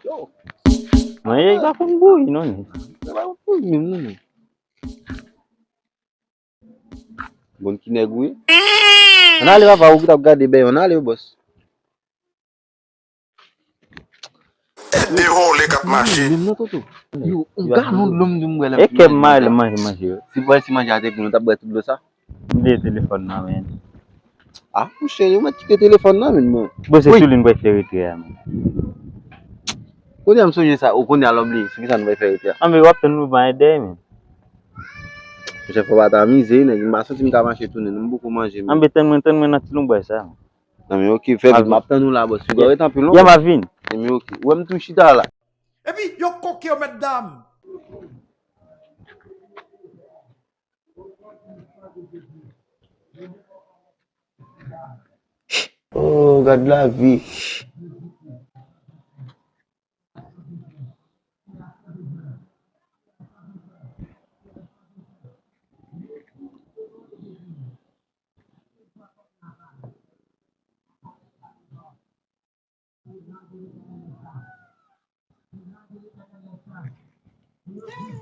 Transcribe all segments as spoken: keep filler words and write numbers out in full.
Yo. Mwen, e pa konn bouyi, non, men. E pa konn bouyi, menm, non, men. Bon, ki nèg ou ye? Ann ale, papa, ou ki t ap gade bèy, ann ale, bòs. Ede vòlè k ap mache. Menm nan, tonton. Yo, yon galon dlo m di m bwè la. E kè m mal manje, manje yo. Si bwè, si manje a te gou, nou t ap bwè tout dlo sa. M bliye telefòn nan, men. Ah, monchè, yo mèt kite telefòn nan, men, mwen. Bon, se sou li n pral fè retrè a, men. Kounye a m sonje sa, ou kounye a lè w bliye, sou ki sa nou pral fè retrè a? Anben, w ap tann nou ban dèyè, men. Monchè, fò w pa t amize, nèg, m pa santi m ka mache tounen, non, m poko manje, men. Anben, tann mwen, tann mwen nan ti lonbraj sa. Non, men ok, fè vit, m ap tann ou la, bòs. Ou ret anpil, non? Ya, m ap vin. Ebyen, ok. Ou wè m tou chita la. Epi, yo koke yo, mèt dam. Oh, gad lavi.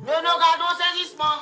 Men non, gade yon sezisman.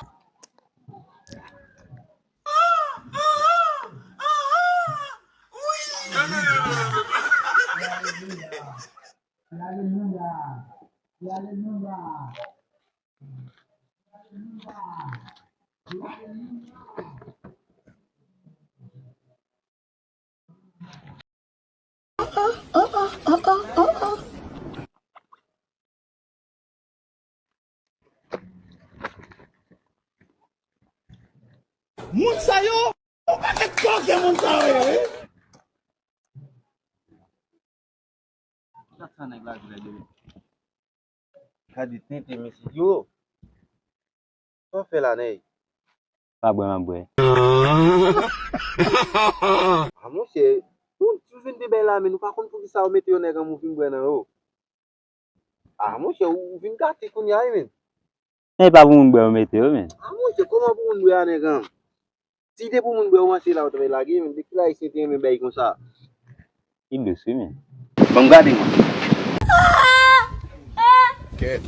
Moun sa yo, ou pa gen kò ke moun sa yo ye, wi. Gad sa nèg la di la, gade. Gade tenten mesye yo. Sa w fè la, nèg? Pa bwè, m ap bwè. Ah, monchè, ou, ou vin de bèy la, men ou pa konn poukisa yo mete yo nèg an mou vin bwè nan yo. Ah, monchè, ou, ou vin gate kounye a, wi, men. Men e pa pou moun bwè yo mete yo, men. Ah, monchè, kòman pou moun bwè a, nèg an? Si te pou moun bwè, ou panse la ou t ap lage, men de kilè Ayisyen te renmen bèy konsa? Li dous, wi, men. Ban m gade, mwen. Kèt.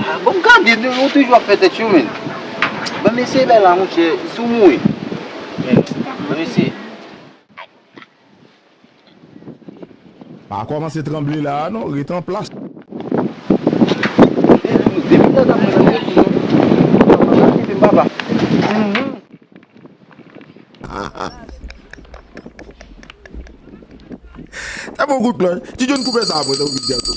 Ah, ban m gade, ou toujou ap fè tèt cho, men. Ban m eseye bèy la, monchè, si w mouri. Men, ban m eseye. Pa kòmanse tranble la a non, ret an plas. Depi tata mwen nan tèt mwen, papa. Sa bon kout plan. Ti John koupe sa mwen nan vit gato.